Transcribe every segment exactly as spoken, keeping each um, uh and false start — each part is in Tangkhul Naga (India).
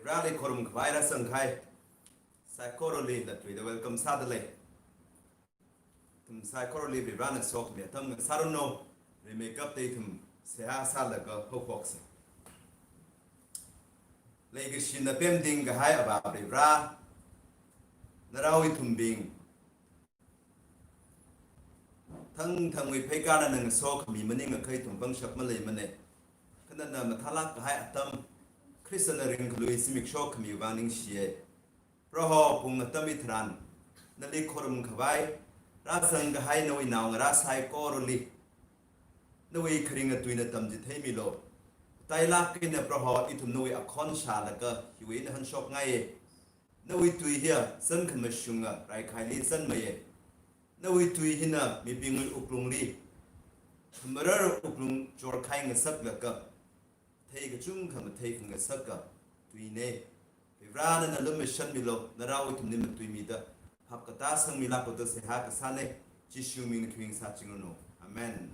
Varivarali khorumkhavai rāzang kahai saikorali latluida welcome sādalei. Ithum saikorali Varivarana sokhami atam ngasāranu. Rimeikapta ithum seihā sālaga haophoksa. Leikashina pemting kahai Avā Varivara, narao ithumbing thangthangwui pheikārna nana sokhami maningakha ithum pangshap maleimana. Kha nana mathālāk kahai atam, Khristana ringkhalui zimiksho khami vang ningshiya. Proho, pung atam hitharan nali khorumkhavai rāzang kahai nawui naongarā saikorali nawui kharinga tuina tamchitheimilu. Matailāk eina Proho, ithum nawui akhon shālaga hiwui eina hanshokngaiya. Nawui tui hiya zan khamashunga raikhaili zanmeiya. Nawui tui hina mibingwui wuklungli khamarar wuklung chorkhai ngasaklaga thei kachungkha mathei khangasaka tuina. Varivara, nana lumashanmilu, narao ithumli matuimida phap katā sangmilāklu da seihā kasāna. Jishu mingna khring sāchingranu. Amen.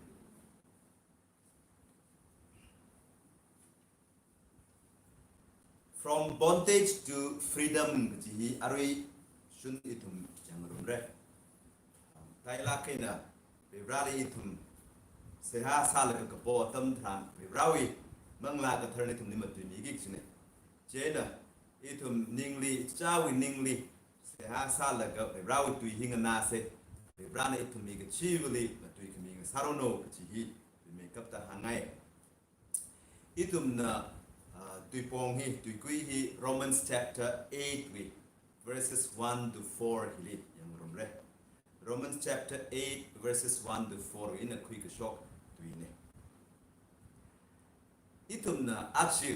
From Bondage to Freedom kaji hi aruishun ithum yangrumra. Matailāk eina Varivarali ithum seihā sālaga kapo atam tharan Varivarawui Manglā Katharana ithumli matuimiki kachina. Chieina ithum ningli, ichichāwui ningli seihā sālaga Varivarawui tui hi nganāsa. Varivarana ithumli kachivali matuikhami ngasāranu kaji hi rimeikapta hāngngai. Ithumna, ah, tuipong hi, tuikui hi Romans chapter eight wui verses one to four hili yangrumra. Romans chapter eight verses one to four wui eina khuikashok tuina. Ithumna aja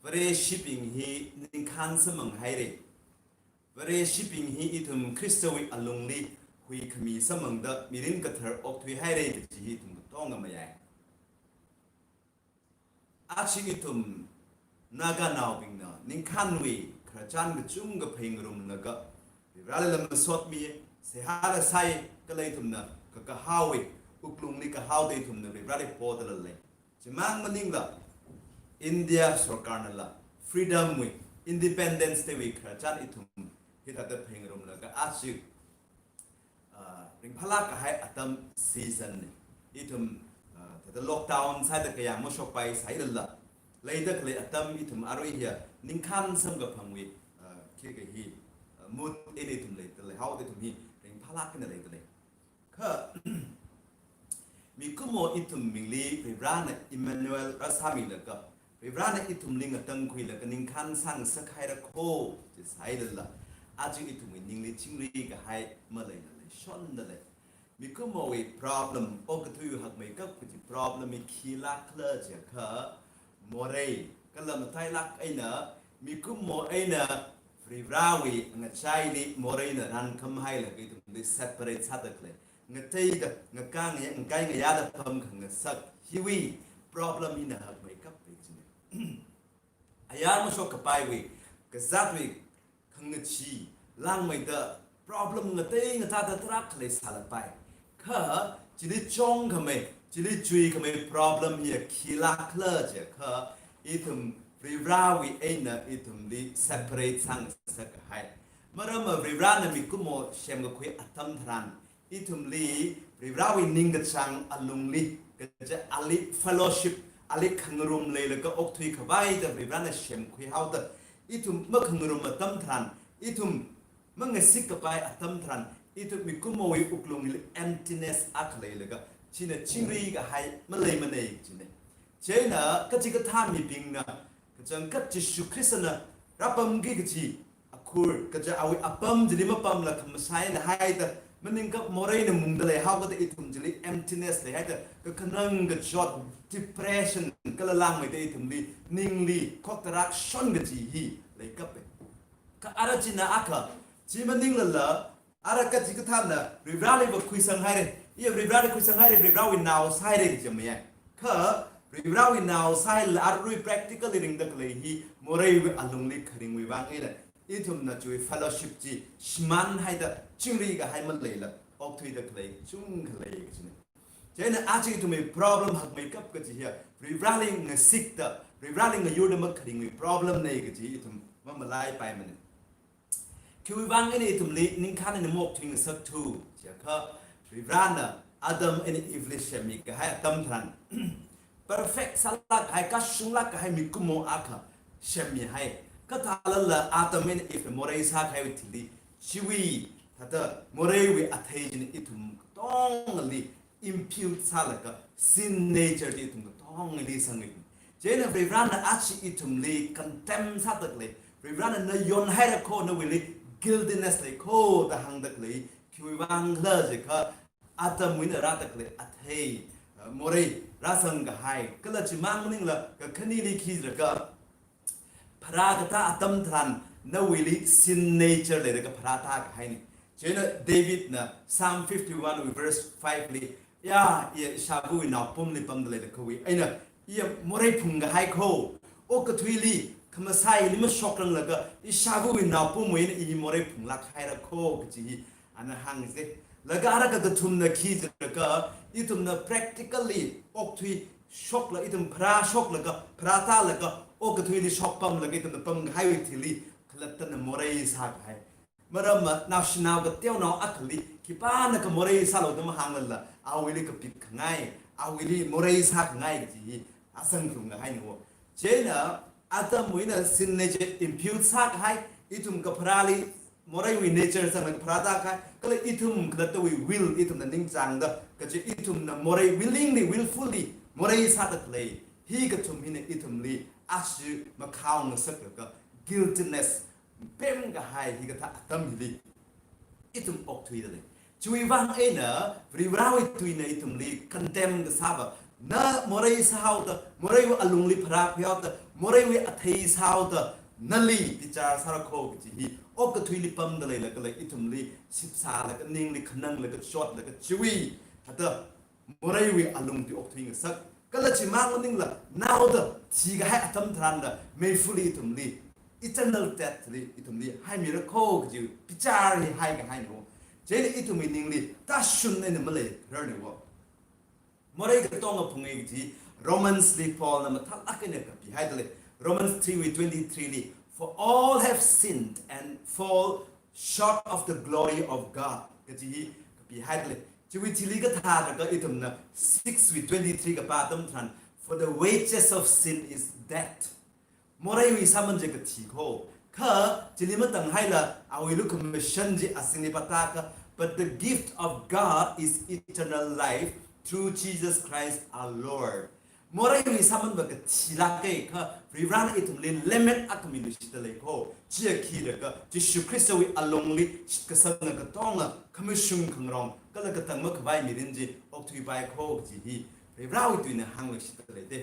Vareshibing hi ningkhān samphang haira. Vareshibing hi ithum Khristawui alungli huikhami samphangda mirin kathar okthui haira kaji hi ithum katonga mayai. Aja ithum Naganaobingna ningkhānwui khararchan kachungkha phāngarumlaga Varivarali lam masotmi, seihāla sai, kala ithumna kakahaowui wuklungli kahaoda ithumna Varivarali poda lei. Chimang maningla India sorkarnala freedom wui, Independence Day wui khararchan ithum hithāda phāngarumlaga aja, ah, ringphālāk kahai atam season na. Ithum, ah, thāda lockdown sāda kayā mashokpai sālala, leida khalei atam ithum arui hiya ningkhān samkaphangwui, ah, khikha hi, ah, mood eina ithum leida leihaoda ithum hi ringphālāk eina leida lei. Kha mikumo ithum mingli Varivarana Emmanuel rāsāmilaga, Varivarana ithumli ngatangkhuilaga ningkhān sāngasak haira kho, chi sālala, aja ithumwui ningli chingri kahai maleila leishonda lei. Mikumowui problem, okathuiwui hakmeikap kaji problem hi khilākhala jiakha, morei, kala matailāk eina mikumo eina Varivarawui ngachaili moreina rankham hailaga ithumli separate sāda khalei, ngateida, ngakā ngayā, ngakai ngayāda pamkhangasak hiwui problem hina hakmeikap kajina. Ayar mashok kapaiwui, kazatwui khangachee langmeida problem ngatei ngathāda tarākha leisālapai. Kha chili chungkhamei, chili chuikhamei problem hiya khilākhala jiakha, ithum Varivarawui eina ithumli separate sāngasak kahai. Maramva Varivarana mikumo semkakhui atam tharan, ithumli Varivarawui ningkachāng alungli, kaja ali fellowship, ali khangarum leilaga okthui khavaida Varivarana semkhuihaoda, ithum makhangarum atam tharan, ithum mangasik kapai atam tharan, ithum mikumowui wuklungli emptiness akha leilaga, china chingri kahai maleimana kajina. Chieina kachikathā mibingna, kachangkhat Jishu Khristana rāpamki kaji akhur, kaja awui apam chili mapamla khamasai eina haida, maningkap moreina mungda leihaokada ithum chili emptiness leihaida, kakhanang kachot, depression kala langmeida ithumli ningli khokta rākashon kaji hi leikapai. Kha ara china akha, chi maninglala, ara kachikathāna Varivarali va khuisang haira, iya Varivarali khuisang haira, Varivarawui nao sāhaira kaji mayai. Kha Varivarawui nao sāhailala arui practically ringda khalei hi moreiwui alungli kharingwui vang eina, ithumna chiwui fellowship chi shimān haida chingri kahai maleila okthuida khalei chungkha lei kajina. Chieina aja ithumwui problem hakmeikap kaji hiya Varivarali ngasikda, Varivarali ngayurda makharingwui problem nei kaji ithum mamalaipaimana. Khiwuivang eina ithumli ningkhān eina maokthuingasakthu jiakha, Varivarana Adam eina Eve li semmikahai atam tharan, perfect sālāk kahai, kashunglāk kahai mikumo akha semmihai. Kathālala Adam eina Eve morei sākahaiwui thili, chiwui, thāda moreiwui athei china ithum katongali impute sālaga sin nature chi ithum katongali sangmi. Chieina Varivarana aja ithumli condemn sādalei. Varivarana na yonhaira kho, nawuili guiltiness lei kho da hāngdalei. Khiwuivang khala jiakha, Adamwui eina rādalei athei, uh, morei rāsangkahai. Kala chimang maningla kakhaneli khi jiakha, pharā katā atam tharan nawuili sin nature leilaga pharātākahaina. Chieina Davidna Psalm fifty-one wui verse five li, ya, iya ishāvawui naopamli pamdalei da kawui eina, iya morei phungkahai kho. Okathuili, khamasāli mashokranglaga, ishāvawui naopamwui eina i morei phunglāk haira kho kaji hi ana hāngsa. Laga ara kakathumna khi jiakha, ithumna practically okthui shokla, ithum pharāshoklaga, pharātālaga, okathuili shokpamlaga ithumna pamkahaiwui thili khalattana morei sākahai. Maramva naoshinao kateonao akhali khipānakha morei sālu da mahānglala, awuili kapik khangai, awuili morei sākhangai kaji hi azang lunghainao. Chieina Adamwui eina sin nature impute sākahai, ithum kapharāli moreiwui nature sanglaga pharātākahai, kala ithum khalattawui will, ithumna ningchāngda, kaje ithumna morei willingly, willfully morei sādalei. Hi kathum hina ithumli aja makhaongasaklaga guiltiness pemkahai hikathā atam hili ithum okthuidalei. Chiwuivang eina Varivarawui tuina ithumli condemn kasāva, na morei sāhaoda, moreiwui alungli pharākhuihaoda, moreiwui athei sāhaoda, nali bichar sāra kho kaji hi okathuili pamdaleilaga kala ithumli shitsālaga, ningli khananglaga, chotlaga, chiwui, thāda moreiwui alungli okthuingasak. Kala chimang maningla, naoda thikahai atam tharanla, meifali ithumli, eternal death li ithumli haimira kho kaji bichar hi haikahainao. Chieina ithumwui ningli tāshun eina maleirarnao. Morei katonga phunga kaji Romans li Paulna mathālāk eina kapihaidalei. Romans three wui twenty-three li, "For all have sinned and fall short of the glory of God," kaji hi kapihaidalei. Chiwui thili kathālaga ithumna six wui twenty-three kapā atam tharan, "For the wages of sin is death." Moreiwui sāman chi kathi kho. Kha chili matanghaila awui lukhamashan chi azingli pātākha, "But the gift of God is eternal life through Jesus Christ our Lord." Moreiwui sāmanva kathilāka kha, Varivarana ithumli lemmet akha miluishitdalei kho. Chiya khikhala, Jishu Khristawui alungli shitkasanga katonga, khamashung khangarong, kala katang makhavai mirin chi okthuipai kho kaji hi Varivarawui tuina hāngluishitdalei da.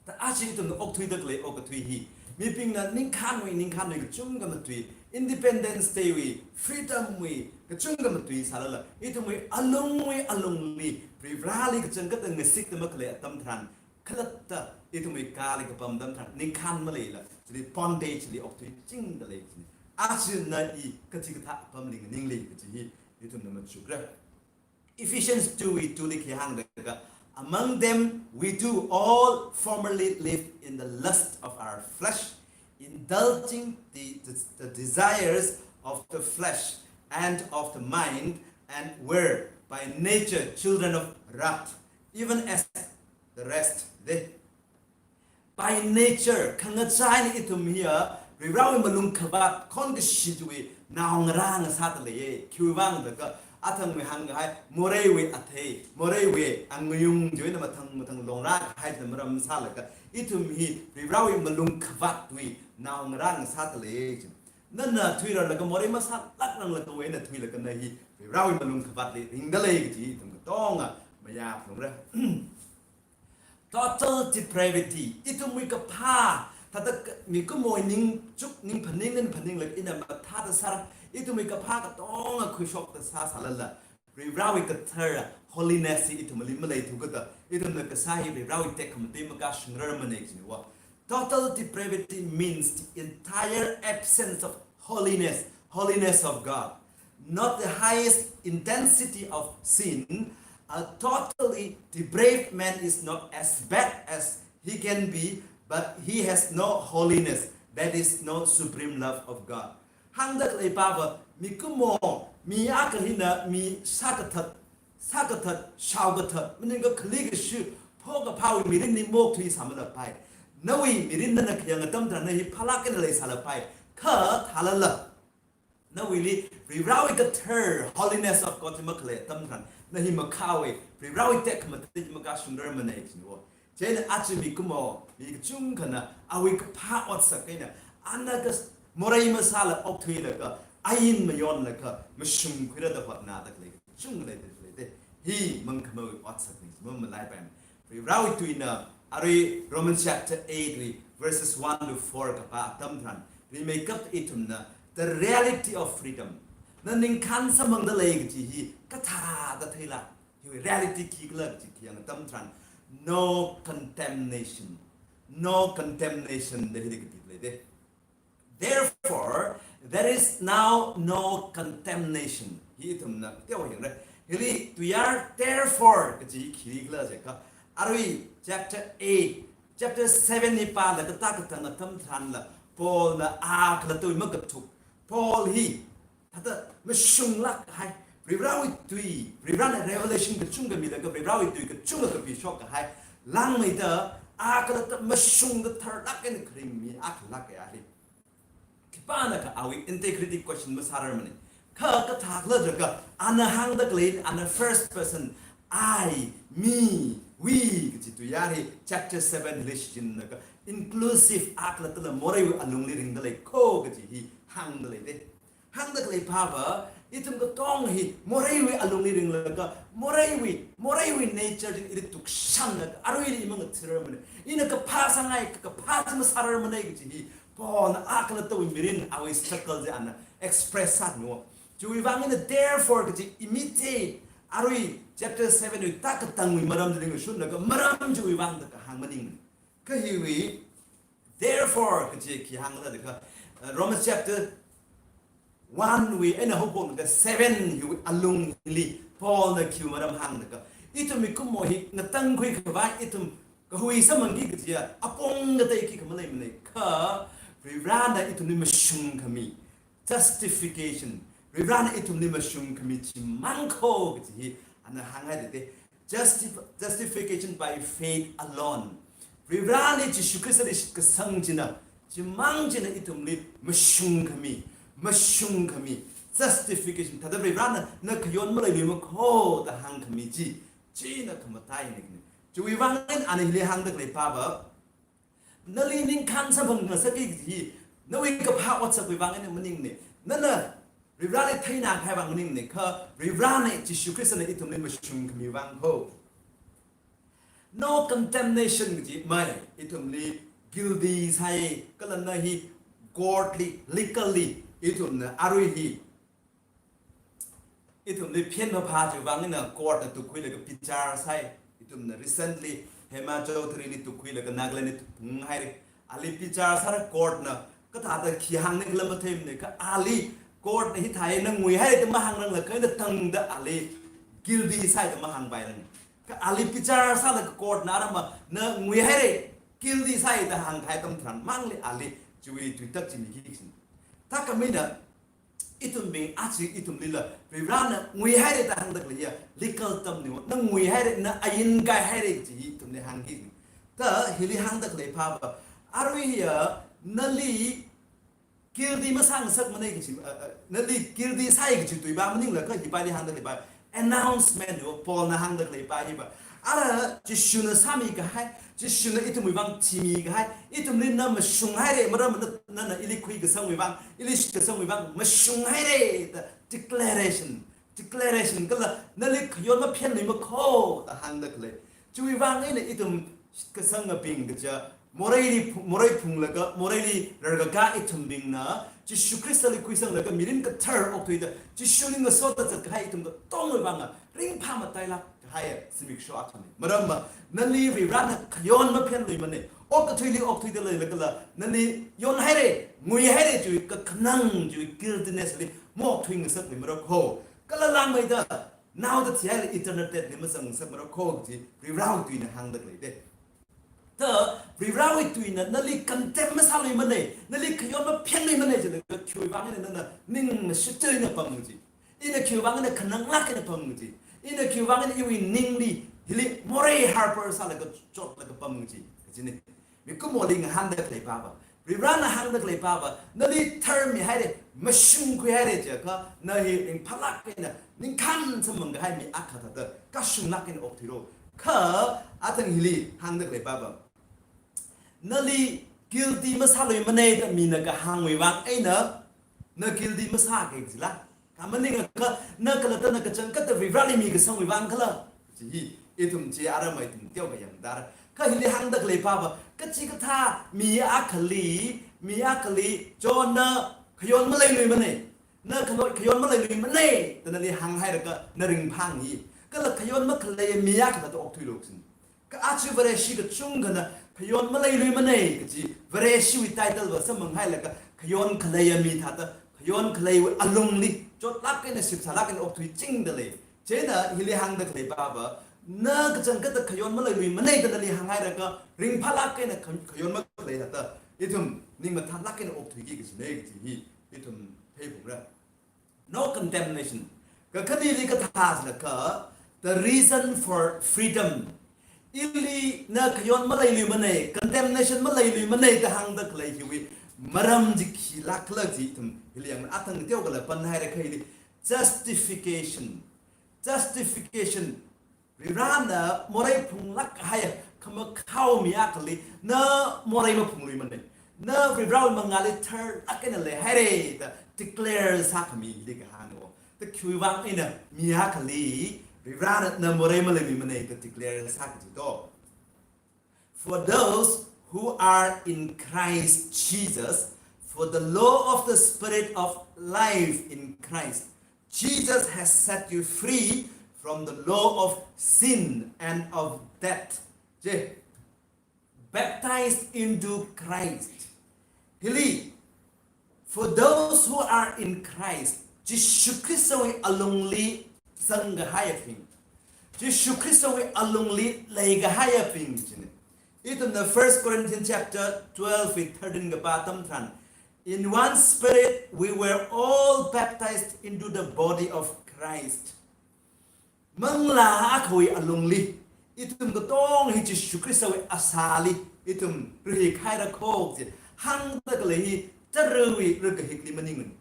Thāda aja ithumna okthuidalei okathui hi, mibingna ningkhānwui, ningkhānwui kachungkha matui, Independence Day wui, freedom wui, kachungkha matui sālala, ithumwui alungwui alungli, Varivarali kachangkhatda ngasikda makhalei atam tharan, khalatta ithumwui kali kapam atam tharan, ningkhān maleila, chili bondage li okthuichingdalei china. Aja na i kachi kathā apamli nganingli kaji hi, ithumna machukra. Ephesians two wui two li khi hāngdalei, "Among them we too all formerly lived in the lust of our flesh, indulging the, the, the desires of the flesh and of the mind, and were by nature children of wrath, even as the rest." Da. By nature, khangachā eina ithum hiya, Varivarawui malungkhavāt, khon kashi chiwui naongarā ngasādaleiya. Khiwuivang jiakha, athangwui hāngkahai, moreiwui athei, moreiwui angayung chiwui eina mathang mathang longrākahai china maram sālaga, ithum hi Varivarawui malungkhavātwui naongarā ngasādaleiya chi. Nana thuirarlaga morei masālākranglakha eina thuilaga na hi Varivarawui malungkhavātli ringdalei kaji ithum katonga mayāphalungra. Total depravity. Ithumwui kaphā, thāda ka-, mikumowui ningchuk, ningphaning, ningphaninglaga ina mathāda sāra. Ithumwui kaphā katonga khuishokda sāsālala, Varivarawui kathara, holiness hi ithumli maleithu kajida, ithumna kasā hi Varivarawui tekhamatei makashungrarmana kajina. Total depravity means the entire absence of holiness, holiness of God. Not the highest intensity of sin. A totally depraved man is not as bad as he can be, but he has no holiness, that is no supreme love of God. Hāngda khalei pava, mikumo, mi akha hina, mi sākathat, sākathat, shaokathat, maningakha khali kashi, phokaphāwui mirinli maokthuisāmalapai. Nawui mirin nana khayang atam tharan na hi phālāk eina leisālapai. Kha thālala, nawuili Varivarāwui kathar, holiness of God hi makhalei atam tharan, na hi makhāwui, Varivarāwui tekhamatei hi makashungrarmanei kajina. Chieina aja mikumo, mi kachungkhana, awui kaphā otsak eina, ana kas-, morei masāla okthuilaga, ain mayonlaga, mashungkhuira da hotnada khalei kachungkha leida khalei te. Hi mangkhameiwui otsakna, mamalaipai. Varivarāwui tuina, arui Romans chapter eight wui verses one to four kapā atam tharan, rimeikap ithumna, the reality of freedom. Na ningkhān samphangda lei kaji hi, kathāda theila. Hiwui reality khikhala kaji khayang atam tharan, no condemnation. No condemnation da hili kapi lei de. Therefore, there is now no condemnation. Hi ithumna teoyang re. Hili tuiyār therefore kaji khikhala jiakha, arui chapter eight, chapter seven hi pālaga tākatang atam tharanla, Paulna a khalattawui makathuk. Paul hi thāda mashunglāk kahai, Varivarāwui tui, Varivarāna revelation kachungkha milaga, Varivarāwui tui kachungkha kapishok kahai, langmeida a khalatta mashungda tharlāk eina kharing mi akhalāk kahai. Khipānakha awui integrity question masārarmanei. Kha kathākhala jiakha, ana hāngda khalei, ana first person, I, me, we kaji tuiyār hi, chapter seven hili shichinlaga, inclusive a khalattala moreiwui alungli ringda lei kho kaji hi hāngda lei de. Hāngda khalei pava, ithum katonga hi moreiwui alungli ringlaga, moreiwui, moreiwui nature chi ili tukshanlaga, aruili mangathirarmanei. Ina kaphā sāngai, kaphā chi masārarmanei kaji hi, Paulna a khalattawui mirin awui struggle chi ana express sāthuwa. Chiwui vang eina therefore kaji immediate, arui chapter seven wui tākatangwui maram chili ngashunlaga, maram chiwui vangda kahāng maning. Kha hiwui, therefore kaji khi hāngkhala jiakha, uh, Romans chapter one wui eina haophokda seven hiwui alungli Paulna khiwui maram hānglaga, ithum mikumo hi ngatangkhui khavai ithum kahui samphangki kajiya apong ngateiki kha maleimanei, kha Varivarāna ithumli mashungkhami, justification, Varivarāna ithumli mashungkhami chimang kho kaji hi ana hānghaida de. Justif-, justification by faith alone. Varivarāli Jishu Khristali shitkasang china, chimang china ithumli mashungkhami, mashungkhami, justification. Thāda Varivarāna na khayon maleiluima kho da hāngkhami chi, china khamatainei. Chiwui vang eina ana hili hāngda khalei pava, nali ningkhān samphang ngasakki kaji hi, nawui kaphā otsakwui vang eina maningnei. Nana Varivarāli theina kahai vang maningnei, kha Varivarāna, Jishu Khristana ithumli mashungkhami vang kho. No condemnation kaji mai, ithumli guilty sāi, kala na hi court li, legally, ithumna arui hi ithumli phenphāphā chiwui vang eina court na tukkhuilaga bichar sāi. Ithumna recently Hema Chaudhary li tukkhuilaga Nagaland li phunghaira. Ali bichar sāra court na kathāda khi hāngni khala matheimanei, kha ali court na hithāi na nguihaira da mahāngranglaga eina tangda ali guilty sāi da mahāngpairang. Kha ali bichar sālaga court na arama na nguihaira, guilty sāi da hāngkahai atam tharan mangli ali chiwui tuitak chi miki kachina. Thākhamei eina ithumbing aja ithumlila, Varivarāna nguihaira da hāngda khalei hiya legal term niwo, na nguihaira, na ain kaihaira kaji hi ithumli hāngki. Thā hili hāngda khalei pava, arui hiya nali guilty masāngasakmanei kaji, uh, uh, nali guilty sāi kaji tui pa maningla, kha hi pali hāngda khalei pa announcement niwo, Paulna hāngda khalei pa hi pa. Ara Jishuna sāmi kahai, Jishuna ithumwui vang thimi kahai, ithumli na mashunghaira, maram na, na, na ili khuikasangwui vang, ili shitkasangwui vang mashunghaira da declaration, declaration kala nali khayon maphenluima kho da hāngda khalei. Chiwui vang eina ithum shitkasangabing kaja, moreili phu-, morei phunglaga, moreili rarkaka ithumbingna, Jishu Khristali khuisanglaga mirin kathar okthuida, Jishuli ngasotda zatkahai ithum katongawui vanga ringphā matailāk kahaiya zimiksho akhamei. Maramva, nali Varivarāna khayon maphenluimanei. Okathuili okthuida leilagala, nali yonhaira, nguihaira chiwui kakhanang chiwui guiltiness li maokthuingasakluimara kho. Kala langmeida, naoda thihaila eternal death li mazangngasakmara kho kaji Varivarāwui tuina hāngda khalei de. Kha Varivarāwui tuina nali condemn masāluimana, nali khayon maphengluimana jilaga khiwui vang eina nana ning mashitui eina pam ji. Ina khiwui vang eina khananglāk eina pam ji. Ina khiwui vang eina iwui ningli hili morei harbour sālaga chotlaga pam ji. Kajina. Mikumoli ngahānda khalei pāva, Varivarāna hāngda khalei pāva, nali tharmihaira, mashungkhuihaira jiakha, na hi ringphālāk eina ningkhān samphang kahai mi akha thāda kashunglāk eina okthuilu. Kha athang hili hāngda khalei pāva, nali guilty masāluimana da mina kahāngwui vang eina na guilty masāki kajila. Kha maningakha na khalattana kachangkhatta Varivarāli mikasangwui vang khala. Chi hi ithum chi ara mai ithum teokha yangdara. Kha hili hāngda khalei pāva, kachikathā mi akhali, mi akhali Johnna khayon maleiluimana, na khayon, khayon maleiluimana da nali hānghailaga na ringphāngi. Kala khayon makhalei mi akha thāda okthuilu sin. Kha aja Vareshi kachungkhana khayon maleiluimana kaji Vareshiwui title va samphang hailaga khayon khaleiya mi thāda, khayon khaleiwui alungli chotlāk eina shipsālāk eina okthuichingda lei. Chieina hili hāngda khalei pāva, na kachangkhatta khayon maleiluimana da nali hānghailaga ringphālāk eina kha-, khayon makhalei thāda ithum ning mathānlāk eina okthuiki kajina kaji hi ithum theiphungra. No condemnation. Kakhaneli kathā jilaga, the reason for freedom. Ili na khayon maleiluimana, condemnation maleiluimana da hāngda khalei hiwui maram chi khilāk khala chi ithum hili yang athang teokhala panhaira kha hili. Justification. Justification. Varivarāna morei phunglāk kahai khamakhao mi akhali na morei maphungluimana. Na Varivarāwui mangāli tharlāk eina leihaira da declare sākhami hili kahāngna. Da khiwui vang eina mi akhali Varivarāna na morei maleiluimana da declare sāki kaji to. For those who are in Christ Jesus, for the law of the Spirit of life in Christ Jesus has set you free from the law of sin and of death. Je, baptized into Christ. Hili, for those who are in Christ, Jishu Khristawui alungli zangkahaiyabing, Jishu Khristawui alungli leikahaiyabing chine. Ithumna First Corinthians chapter twelve verse thirteen kapā atam tharan, "In one spirit we were all baptized into the body of Christ." Manglā akhawui alungli ithum katonga hi Jishu Khristawui asāli ithum rahikhaira kho chi hāngda khalei hi tarāwui rakahikli maningmana.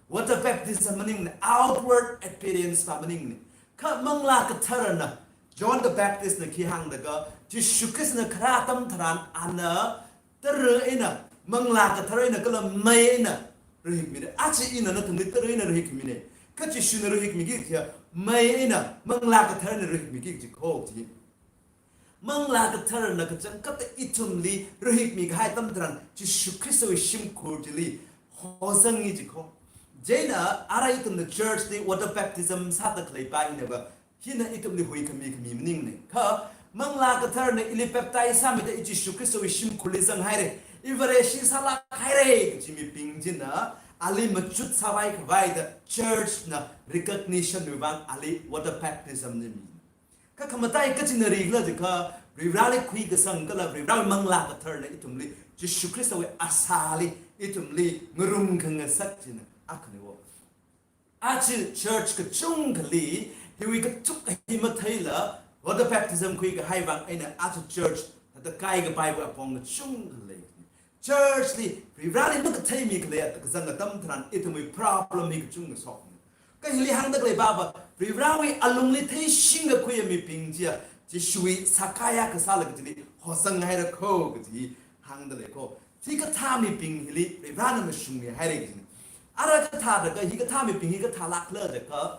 Water baptism maningmana, outward appearance pa maningmana. Kha Manglā Katharana, John the Baptist na khi hāngda kha, Jishu Khristana kharā atam tharan ana tarā eina, Manglā Kathara eina kala mei eina rahikmida. Aja ina nathumli tarā eina rahikmina. Kha Jishuna rahikmiki kaja mei eina Manglā Kathara eina rahikmiki kaji kho chi. Manglā Katharana kachangkhatta ithumli rahikmi kahai atam tharan Jishu Khristawui shimkhur chili hozangi ji kho. Chieina ara ithumna church li water baptism sāda khalei pa hina va, hina ithumli huikhami khami maningmana. Kha Manglā Katharana ili baptize sāmida i Jishu Khristawui shimkhurli zanghaira, i Vareshi sālākhaira kaji mibing china ali machut sāvai khavai da church na recognition wui vang ali water baptism na mi. Kha khamataiya kachina khala jiakha, Varivarali khuikasang kala Varivarawui Manglā Katharana ithumli, Jishu Khristawui asāli ithumli ngarum khangasak china akhana wo. Aja church kachungkhali hiwui kathuk hi matheila, water baptism khuikahai vang eina aja church thāda kaikapai apong kachungkha lei. Church li Varivarali makatheimi khalei atam kazang atam tharan ithumwui problem hi kachungkha shokna. Kha hili hāngda khalei pa va, Varivarawui alungli theishingda khuiya mibing chiya, Jishuwui sākaya kasā la kajili hozanghaira kho kaji hāngda lei kho. Chikathā mibing hili Varivarana mashungmihaira kajina. Ara kathāda kha, hikathā mibing hi kathālākla da kha,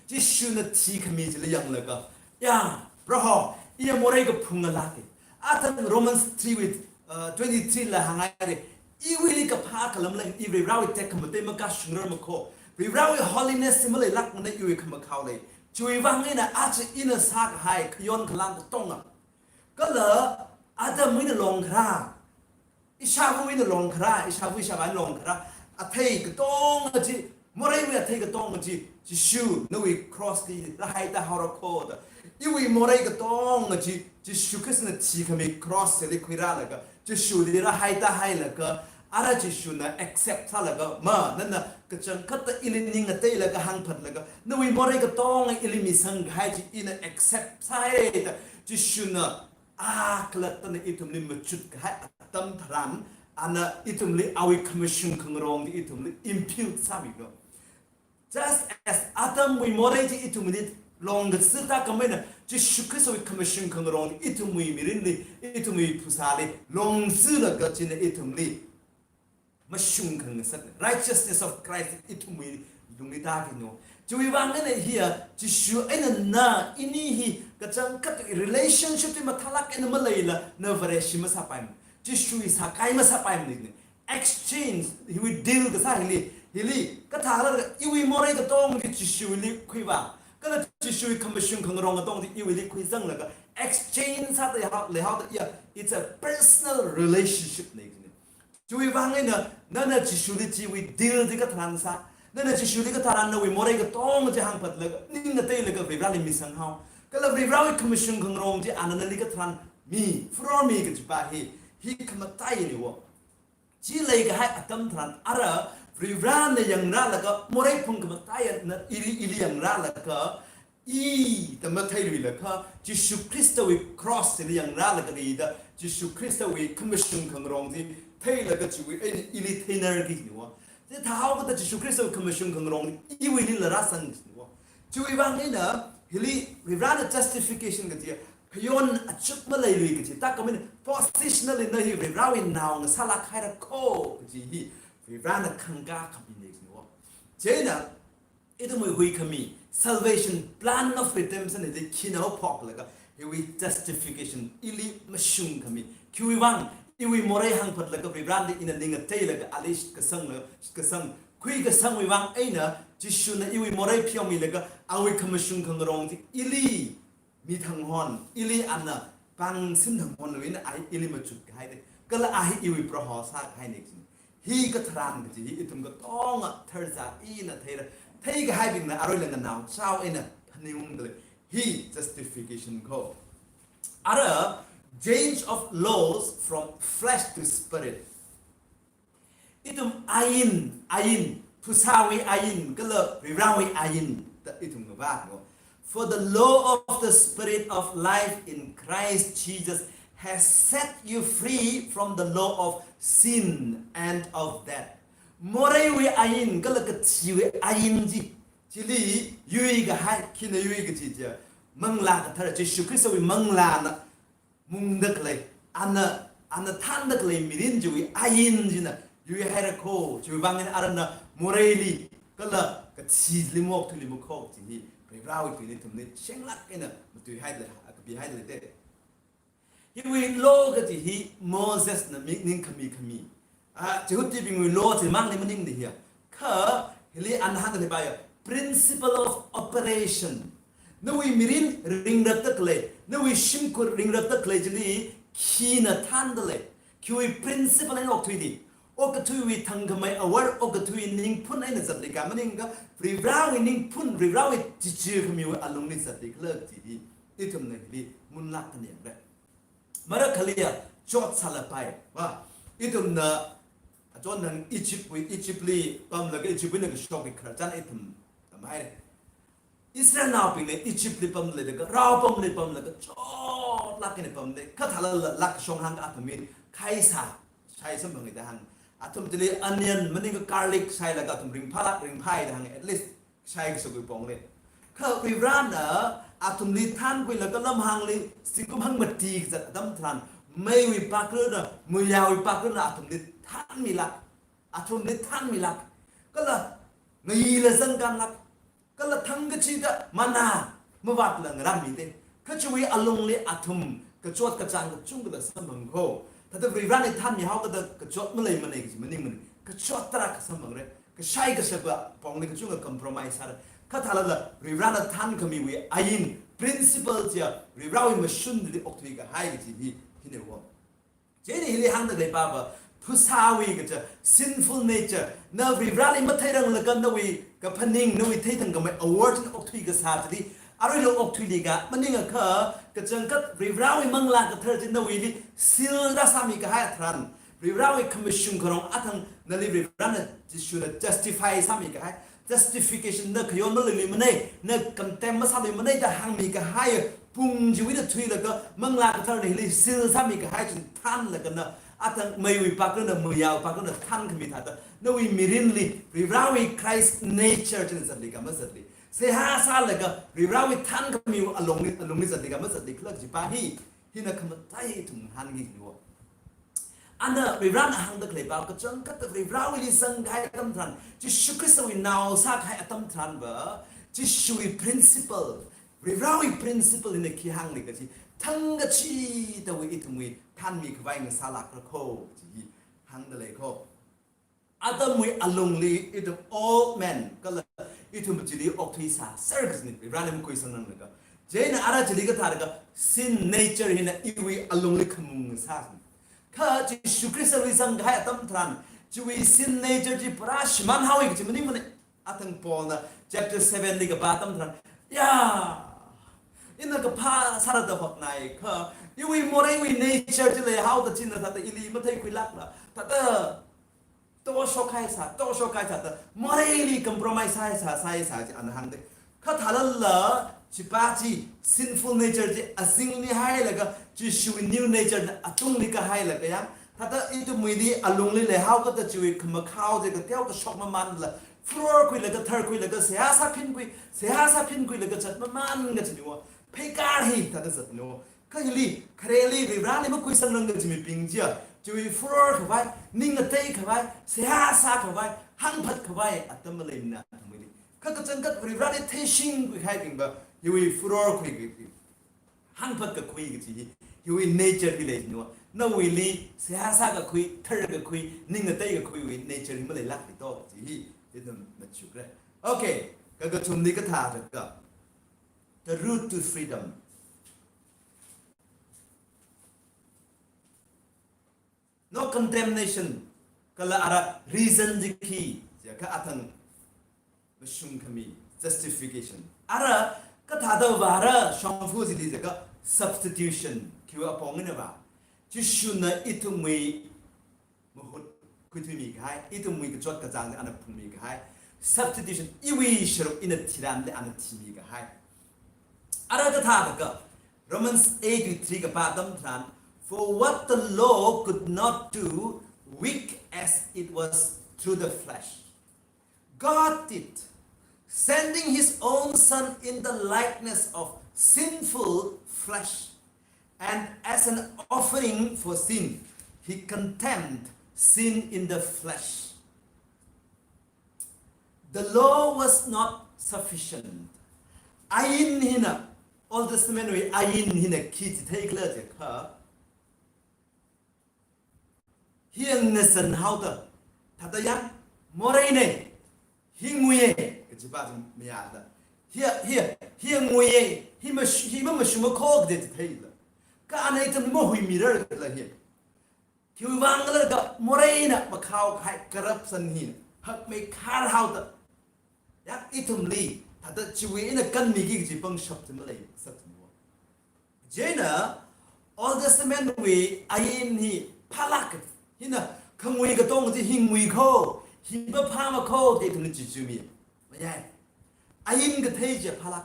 Jishuna thikhami chili yanglaga, ya, Proho, iya morei kaphunga lāka. Athang Romans three wui, uh, twenty-three la hānghaira, iwuili kaphā khalam leng, i Varivarawui tekhamatei makashungrarma kho. Varivarawui holiness hi maleilākmana, iwui khamakhao lei. Chiwui vang eina aja ina sākahai khayon khalāng katonga, kala Adamwui eina longkharā, ishāvawui eina longkharā, ishāva ishāvāwui eina longkharā athei katonga chi, moreiwui athei katonga chi, Jishu nawui cross li rāhaida haora kho da, iwui morei katonga chi Jishu Khristana thikhami cross li khuirālaga, Jishuli rāhaida hailaga, ara Jishuna accept sālaga, ma, nana kachangkhatta ili ning ngateilaga hāngphatlaga, nawui morei katonga ili misang kahai chi ina accept sāhaida, Jishuna a khalattana ithumli machut kahai atam tharan, ana ithumli awui khamashung khangarong chi ithumli impute sāmilo. Just as Adamwui morei chi ithumli longkazida khameina, Jishu Khristawui khamashung khangarong ithumwui mirinli, ithumwui phasāli longzilaga china ithumli mashung khangasak, righteousness of Christ ithumwui lungli tākhui no. Chiwui vang eina hiya, Jishu eina na ini hi kachangkhat relationship chi mathālāk eina maleila, na Vareshi masāpaimana. Jishu hi sākai masāpaimana. Exchange, hiwui deal kasā hili, hili, kathālala iwui morei katonga chi Jishuwuili khuivā. Kala Jishuwui khamashung khangarong katonga chi iwuili khuizanglaga, exchange sāda leihao, leihaoda ya, it's a personal relationship na. Chiwui vang eina, nana Jishuli chiwui deal chi katharan sā, nana Jishuli katharan nawui morei katonga chi hāngphatlaga, ning ngateilaga Varivarali misanghao. Kala Varivarawui khamashung khangarong chi ana nali katharan mi, furor mi kajipa hi, hi khamataiyaniwo. Chi leikahai atam tharan ara Varivarana yangrālaga morei phung khamataiya na ili, ili yangrālaga, i da matheiluilakha, Jishu Khristawui cross li yangrālaga leida, Jishu Khristawui khamashung khangarong chi theilaga chiwui eina ili theinarki niwa. Chithāhaokida Jishu Khristawui khamashung khangarong iwuilila rāsang niwa. Chiwui vang eina, hili Varivarana justification kaji, khayon achuk maleilui kaji, tākhameina positionally na hi Varivarawui nao ngasālāk haira kho kaji hi Varivarana khangkā khamina niwa. Chieina, ithumwui huikhami, salvation plan of redemption hili khina haophoklaga, hiwui justification ili mashungkhami. Khiwui vang, iwui morei hāngphatlaga Varivarali ina ning ngateilaga ali shitkasangla, shitkasang, khuikasangwui vang eina, Jishuna iwui morei pheomilaga, awui khamashung khangarong chi ili mithang hon, ili ana pāngsin thang honwui eina a hi ili machut kahaina. Kala a hi iwui Proho sākahaina. Hi katharan kaji hi ithum katonga tharza ina theira. Theikahaibingna aruila nganaochao eina phaningungdalei. Hi justification kho. Ara, change of laws from flesh to spirit. Ithum ain, ain, phasāwui ain, kala Varivarawui ain, da ithum ngavātlo. For the law of the Spirit of life in Christ Jesus has set you free from the law of sin and of death. Moreiwui ain, kala kathiwui ain chi, chili yuikahai, khina yui kaji chi, Manglā Kathara, Jishu Khristawui manglāna mungda khalei, ana, ana thānda khalei mirin chiwui ain china yuihaira kho, chiwui vang eina arana moreili, kala kathili maokthuili makho, chi hi Varivarawui tui eina ithumli shenglāk eina matuihaida, kapihaida leite. Hiwui law kaji hi Mosesna mi ningkhami khami. Ah, Jihudibingwui law chimangli maningda hiya. Kha, hili ana hāngda leipaiya, principle of operation. Nawui mirin ringrapda khalei, nawui shimkhur ringrapda khalei chili, khina thānda lei. Khiwui principle eina okthuili. Okathuiwui thangkhamei awor, okathuiwui ningphun eina zatli kha maningakha, Varivarawui ningphun, Varivarawui chichikhamiwui alungli zatli khala kaji hi, ithumna hili munlāk khanyangra. Marakhaliya, chot sālapai, va. Ithumna, achon nang Egyptwui, Egyptli pamlaga Egyptwui eina kashokki khararchan ithum tamhaira. Israelnaobingna Egyptli pamda leilaga, rao pamli pamlaga, chotlāk eina pamda lei, kathālala lākashong hāng athum mi, khaisā, shai samphanga da hāng. Athum chili onion, maningakha garlic shailaga athum ringphālāk, ringphāi da hāng, at least, shai kasā kui pongli. Kha Varivarana athumli thānkhuilaga lamhāngli, zingkum hangmati kazat atam tharan, meiwui pakrana, muiyāwui pakrana athumli thānmilāk. Athumli thānmilāk. Kala ngayila zangkanlāk. Kala thangkachida manna mavātla ngarānmida lei. Kha chiwui alungli athum kachot kachāng kachungkhala samphang kho. Thāda Varivarali thānmihaokida kachot maleimana kaji maningmana. Kachot tarākha samphangra. Kashai kashapa pongli kachungkha compromise sāra. Kathālala Varivarana thānkhamiwui ain, principle chiya, Varivarawui mashunli okthui kahai kaji hi, hina wo. Chieina hili hāngda leipava, phasāwui kaja, sinful nature, na Varivarali matheiranglaga nawui kaphaning, nawui theithangkhamei awor china okthui kasā chili, aruila okthuili ka maningakha, kachangkhat Varivarāwui Manglā Kathara chi nawuili seal rāsāmi kahai tharan, Varivarāwui khamashung kharong athang nali Varivarāna Jishuna justify sāmi kahai, justification na khayon maluiluimana, na condemn masāluimana da hāngmi kahai pung chiwuina thuilaga Manglā Katharana hili seal sāmi kahai china thānlaga na athang meiwui paklana, mayāwui paklana thānkhami thāda, nawui mirinli Varivarāwui Christ nature china zatli ka mazatli, seihā sālaga Varivarāwui thānkhamiwui alungli, alungli zatli ka mazatli khala kajipa hi, hina khamataiya ithum ngahānki kajina. Ana Varivarāna hāngda khalei pa kachangkhat Varivarāwuili zanghai atam tharan, Jishu Khristawui nao sākahai atam tharanva, Jishuwui principle, Varivarāwui principle hina khi hāngli kaji, thangkachidawui ithumwui thānmi khavai ngasālākra kho, chi hāngda lei kho. Adamwui alungli ithum old man, kala ithum chili okthuisā, sir, kajina, Varivarāna makhuisangranglakha. Chieina ara chili kathālaga sin nature hina iwui alungli khamung sā. Kha Jishu Khristawui zanghai atam tharan, chiwui sin nature chi pura shimānhaowa kaji maningmana. Athang Paulna chapter seven li kapā atam tharan, ya, ina kaphā sāra da hotnai kha, iwui moreiwui nature chi leihaoda china thāda ili matheikhuilākla, thāda toshok haisā, toshok haisā da, moreili compromise haisā, sāhaisā chi ana hāngda. Kha thālala, chipa chi, sinful nature chi azingli hailaga, Jishuwui new nature na atungli kahailaga yang, thāda ithumwuili alungli leihaokada chiwui khamakhao chi kateo kashok mamānla, furor khuilaga, thar khuilaga, seihā sāphin khui, seihā sāphin khuilaga zat mamān kajina. Pheikar hi thāda zatna. Kha hili, khareli Varivarāli makhuisangrang kaji mibing chiya, chiwui furor khavai, ning ngatei khavai, seihā sā khavai, hāngphat khavai atam maleimana athumwuili. Kha kachangkhat Varivarāli theishingkhui kahaibingva, hiwui furor khui, khui, khui, hāngphat kakhui kaji hi, hiwui nature hi leina. Nawuili seihā sā kakhui, thar kakhui, ning ngatei kakhuiwui nature hi maleilākli to kaji hi, ithum machukra. Okay, kakathumli kathāda ka, the route to freedom. No condemnation, kala ara reason chi khi, jiakha athang mashungkhami, justification. Ara kathāda vāra shongfa chili jiakha substitution, khiwui apong eina vā. Jishuna ithumwui mahut khuithuimi kahai, ithumwui kachot kachāng ana phungmi kahai. Substitution, iwui sharuk ina thiranli ana thimi kahai. Ara kathāda ka, Romans eight three kapā atam tharan, "For what the law could not do, weak as it was through the flesh, God did, sending his own Son in the likeness of sinful flesh, and as an offering for sin, he condemned sin in the flesh." The law was not sufficient. Ain hina, Old Testament wui ain hina khi chitheikhala jiakha, hi ngazanhaoda, thāda yang, moreina, hi nguiya kajipa chi mayāda, hi, hi, hi nguiya, hi mash-, hi mamashunga kho kaji chitheila, kha ana ithum mahuimirar kala hi. Khiwuivang khala jiakha moreina makhao kahai corruption hi hakmeikhar haoda, ya, ithumli thāda chiwui eina kanmiki kaji pangshap chi malei, sak chi mo. Chieina Old Testament wui ain hi phālāk, hina khangui katong chi hi ngui kho, hi maphāma kho da ithumli chichumi. Mayai. Ain kathei chi phālāk.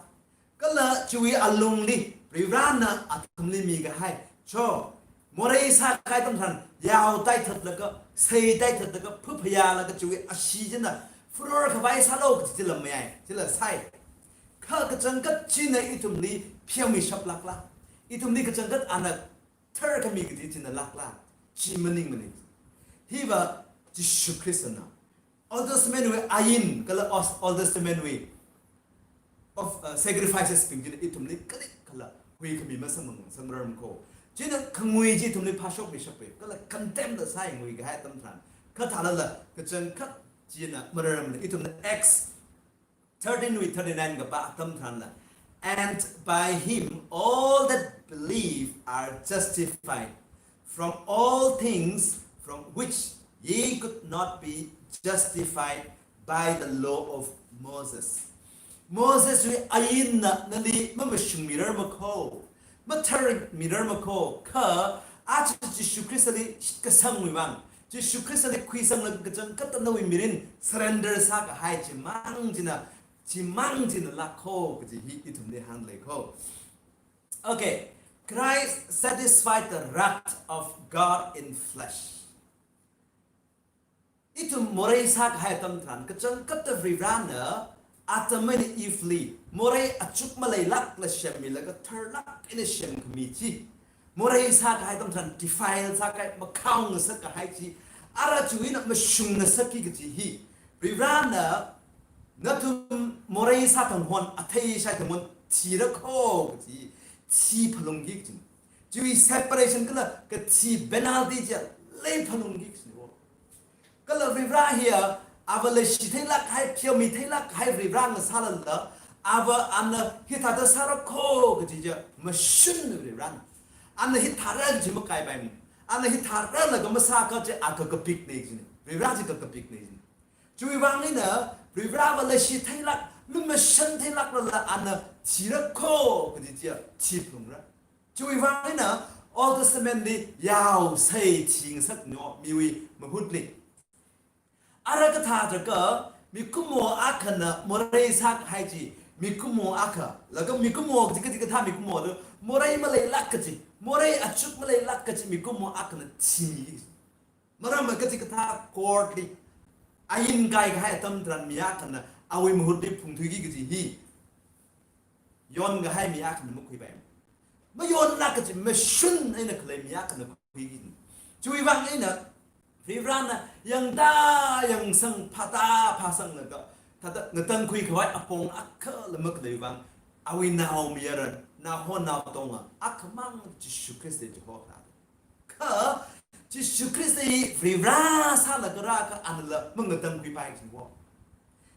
Kala chiwui alungli, Varivarana athumli mikahai, cho, morei sākahai atam tharan, yao taithatlaga, sei taithatlaga, phaphayālaga chiwui ashee china, furor khavai sālu kaji chila mayai, chila sai. Kha kachangkhat china ithumli pheomishaplākla, ithumli kachangkhat ana tharkhami kaji china lākla, chi maningmana. Hiva Jishu Khristana Old Testament wui ain, kala Os-, Old Testament wui of, uh, sacrifices bing china ithumli kalikhala huikhami masamphang, samphangrar kho. China khangui chi ithumli phāshokmishapa, kala condemn da sāi ngui kahai atam tharan. Kha thālala, kachangkhat china mararmana, ithumna Acts thirteen wui thirty-nine kapā atam tharanla, "And by him all that believe are justified from all things from which ye could not be justified by the law of Moses." Moseswui ainna nali mamashungmirarmakho, matharmirarmakho, kha aja Jishu Khristali shitkasangwui vang, Jishu Khristali khuisanglaga kachangkhatta nawui mirin surrender sākahai chimang china, chimang china lākho kaji hi ithumli hāngleikho. Okay, Christ satisfied the wrath of God in flesh. Ithum morei sākahai atam tharan, kachangkhatta Varivarana Adam eina Eve li morei achuk maleilākla semmilaga tharlāk eina semkhami chi, morei sākahai atam tharan defile sākahai, makhao ngasakkahai chi, ara chiwui eina mashung ngasakki kaji hi, Varivarana nathum morei sāthang hon, athei shaithang hon thirakho kaji, thi phalungki kaji. Chiwui separation kala kathi penalty chiya lei phalungki kajina. Kala Varivara hiya, ava leishi theilākkahai, pheomi theilākkahai Varivara ngasālala, ava ana hithāda sārakho kaji chiya mashun Varivarana. Ana hithāra kaji makaipaimana. Ana hithāralaga masākha chiya akha kapikna kajina. Varivara chi kha kapikna kajina. Chiwui vang eina Varivarava leishi theilāk, lumashan theilāklala ana thirakho kaji chiya thi phalungra. Chiwui vang eina Old Testament li yao sei thi ngasakna miwui mahutli. Ara kathāda kha mikumo akhana morei sākahai chi, mikumo akha, laga mikumo kaji kaji kathā mikumo do, morei maleilāk kaji, morei achuk maleilāk kaji mikumo akhana thimi. Maramva kachikathā court li ain kaikahai atam tharan mi akhana awui mahutli phungthuiki kaji hi yonkahai mi akhana makhuipai. Mayonlāk kaji, mashun eina khalei mi akhana khuiki. Chiwui vang eina Varivarana yangda yangsang, phāda phāsanglaga, thāda ngatangkhui khavai apong akhala makhalei vang, awui naomayara, naoho naotonga akhamang Jishu Khrista chihokha. Kha Jishu Khrista hi Varivara sālaga rākha anala mangatangkhuipai kajina.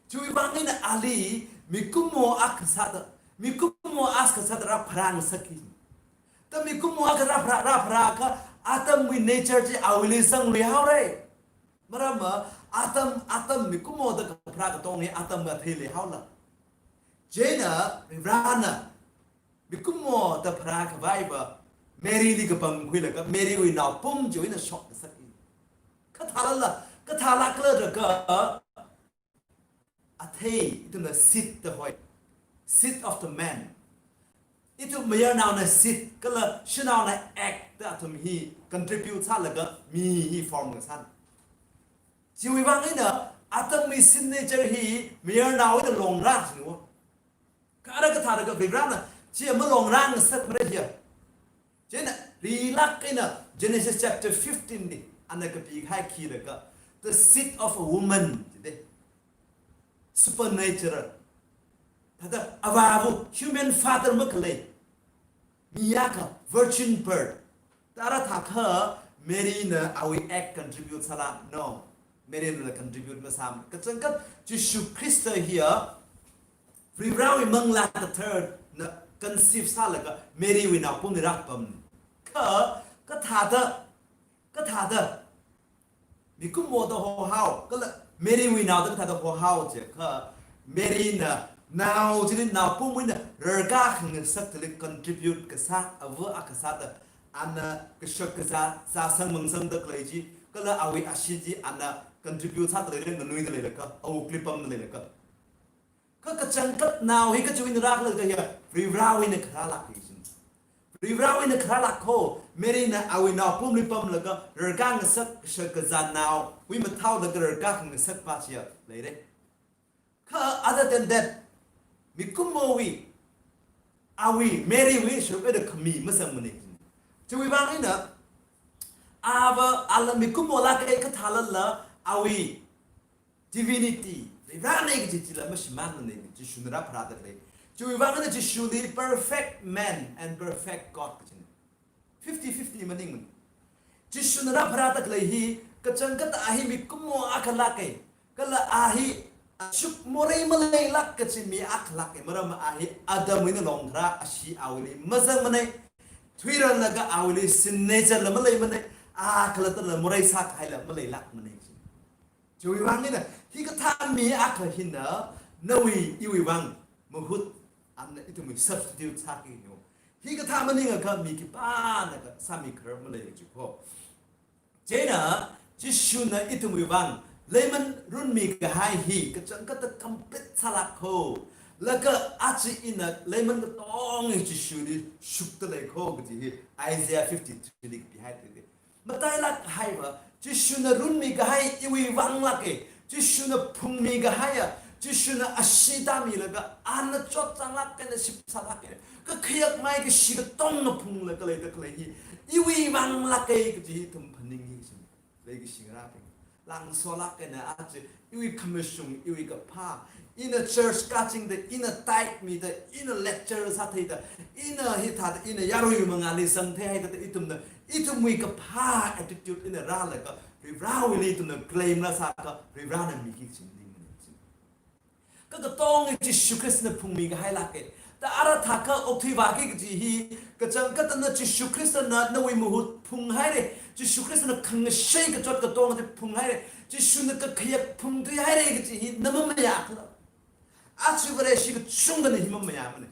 Chiwui vang eina ali mikumo akha sāda, mikumo akha sāda rāpharā ngasakki. Da mikumo akha rāpharā, rāpharākha Adamwui nature chi awuili zangluihaora. Maramva Adam, Adam mikumo da kapharā katonga hi Adam athei leihaola. Chieina Varivarana mikumo da pharā khavaiva Maryli kapangkhuilaga Marywui naopum chiwui eina shok ngasakki. Kathālala, kathālākla da kha athei, ithumna seed da hoi. Seed of the man. Ithum mayarnaona seed, kala shanaona egg da athum hi contribute sālaga mi hi form ngasāna. Chiwui vang eina Adamwui sin nature hi mayarnao eina longra kajina. Kha ara kathāda kha Varivarana chiya malongra ngasakmara hiya. Chieina rilāk eina Genesis chapter fifteen li ana kapikahai khi da kha, the seed of a woman, jide. Supernatural. Thāda avāva, human father makhalei, mi akha, virgin birth. Tara thākha Maryna awui egg contribute sāla? No. Marynala contribute masāmana. Kachangkhat Jishu Khrista hiya Varivarawui Manglā Katharana conceive sālaga Marywui naopumli rākapamna. Kha kathāda, kathāda mikumo da hohao, kala Marywui nao da kathāda hohao jiakha, Maryna nao chili naopumwui eina rarkā khangasak thili contribute kasā ava akha sāda, ana kashak kazā, zāsang mangsangda khalei chi, kala awui ashee chi ana contribute sāda leira, nganuida leilakha, awukli pamda leilakha. Kha kachangkhat nao hi kachiwui eina rākhala da kha hiya, Varivarawui eina kharālāk kajina. Varivarawui eina kharālākho, Maryna awui naopumli pamlaga rarkā ngasak kashak kazā naowui mathālaga rarkā khangasakpa chiya leira. Kha other than that, mikumowui, awui, Marywui sharuk eina khami mazangmana. Chiwui vang eina, ava, ala mikumo lāka kathālala, awui divinity, Varivarana kaji chila mashimānmana, Jishuna rāpharāda khalei. Chiwui vang eina Jishuli perfect man and perfect God kajina. Fifty fifty maningmana. Jishuna rāpharāda khalei hi, kachangkhat a hi mikumo akha lāka, kala a hi achuk morei maleilāk kachi mi akha lāka, maram a hi Adamwui eina longkharā ashee awuili mazangmana, thuirarlaga awuili sin nature la maleimana, a khalattala morei sākahaila maleilākmana. Chiwui vang eina, hikathā mi akha hina, nawui, iwui vang, mahut, ana ithumwui substitute sāki no. Hikathā maningakha mi khipānakha sāmikharar malei kaji ko. Chieina, Jishuna ithumwui vang leiman runmi kahai hi kachangkhatta complete sālāk ko. Laga aja ina leiman katonga Jishuli shukta lei ko kaji hi Isaiah fifty-three li kapihai thili. Matailāk kahaiva, Jishuna runmi kahai iwui vang lāka, Jishuna phungmi kahaiya, Jishuna ashee tāmilaga, ana chotchānglāk eina shipsālāk eina, kakhayak maikashi katonga phunglaga leida khalei hi, iwui vang lāka kaji hi ithum phaning hi shin. Leikashi ngarābing, langsolāk eina aja, iwui khamashung, iwui kaphā, ina church kāchingda, ina tithe mida, ina lecture sātheida, ina hithāda, ina yarui mangāli zangthei haida, ithumna, ithumwui kaphā attitude ina rālaga, Varivarāwuili ithumna claim la sākha, Varivarāna miki kaji maningmana. Kha katonga Jishu Khristana phungmi kahai lāka. Ta ara thākha okthui vāki kaji hi, kachangkhatta na Jishu Khristana nawui mahut phunghaira, Jishu Khristana khangashei kachot katonga chi phunghaira, Jishuna kakhayak phungthuihaira kaji hi na mamayākhala. Aja Vareshi kachungkhana hi mamayāmana.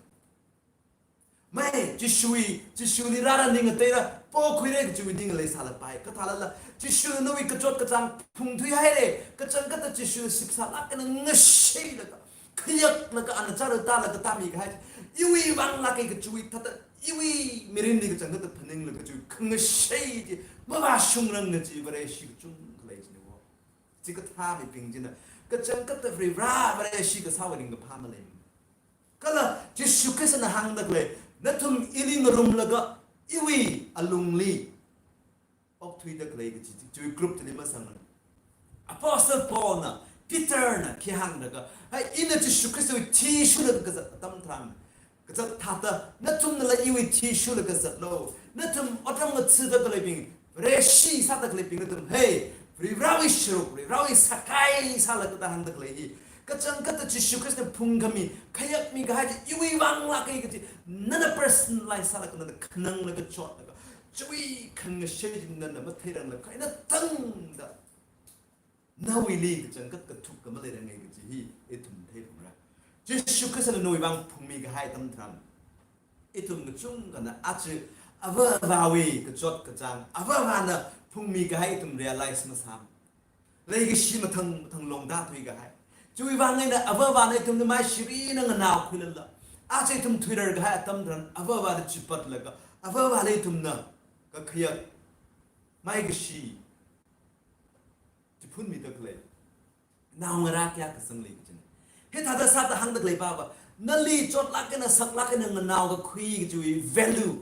Mai, Jishui, Jishuli rāra ning ateira, pokhuira kajiwui ning leisālapai. Kathālala, Jishuna nawui kachot kachāng phungthuihaira, kachangkhatta Jishuna shipsālāk eina ngasheilaga, khayaklaga ana chara tālaga tāmi kahai. Iwui vang lāka kajiwui thāda, iwui mirinli kachangkhatta phaninglaga kajiwui khangashei chi, mavāshungranga kaji Vareshi kachungkha lei jina wo. Chikathā mibing china, kachangkhatta Varivarā Vareshi kasāwui ringkaphā malei. Kala Jishu Khristana hāngda khalei, nathum ili ngarumlaga iwui alungli okthuida khalei kaji, chiwui group chili masangmana. Apostle Paulna, Peterna khi hānglaga, hai ina Jishu Khristawui thi shurlaga kazat atam tharan, kazat thāda, nathumnala iwui thi shurlaga zatlu. Nathum otram ngathada khaleibing, Vareshi sāda khaleibing nathum, hey, Varivarāwui sharuk, Varivarāwui sākai sālaga da hāngda khalei hi. Kachangkhatta Jishu Khristana phungkhami, khayakmi kahai chi iwui vang lāka kaji, nana personalize sālaga, nana khananglaga chotlaga, chiwui khangashei chi nana matheiranglaga, kha ina tangda nawuili kachangkhat kathuk kha maleiranga kaji hi ithum theiphalungra. Jishu Khristana nawui vang phungmi kahai atam tharan, ithum kachungkhana aja avāvāwui kachot kachāng, avāvāna phungmi kahai ithum realize masāma. Leikashi mathang mathang longda thuikahai. Chiwui vang eina avāvāna ithumli maishirina nganaokhuilala, aja ithum thuirar kahai atam tharan avāvāli chipatlaga, avāvāli ithumna kakhayak, maikashi, chiphunmida khalei, naongarā kayākha zanglei kajina. Hithāda sāda hāngda khalei pava, nali chotlāk eina saklāk eina nganaokakhui kajiwui value,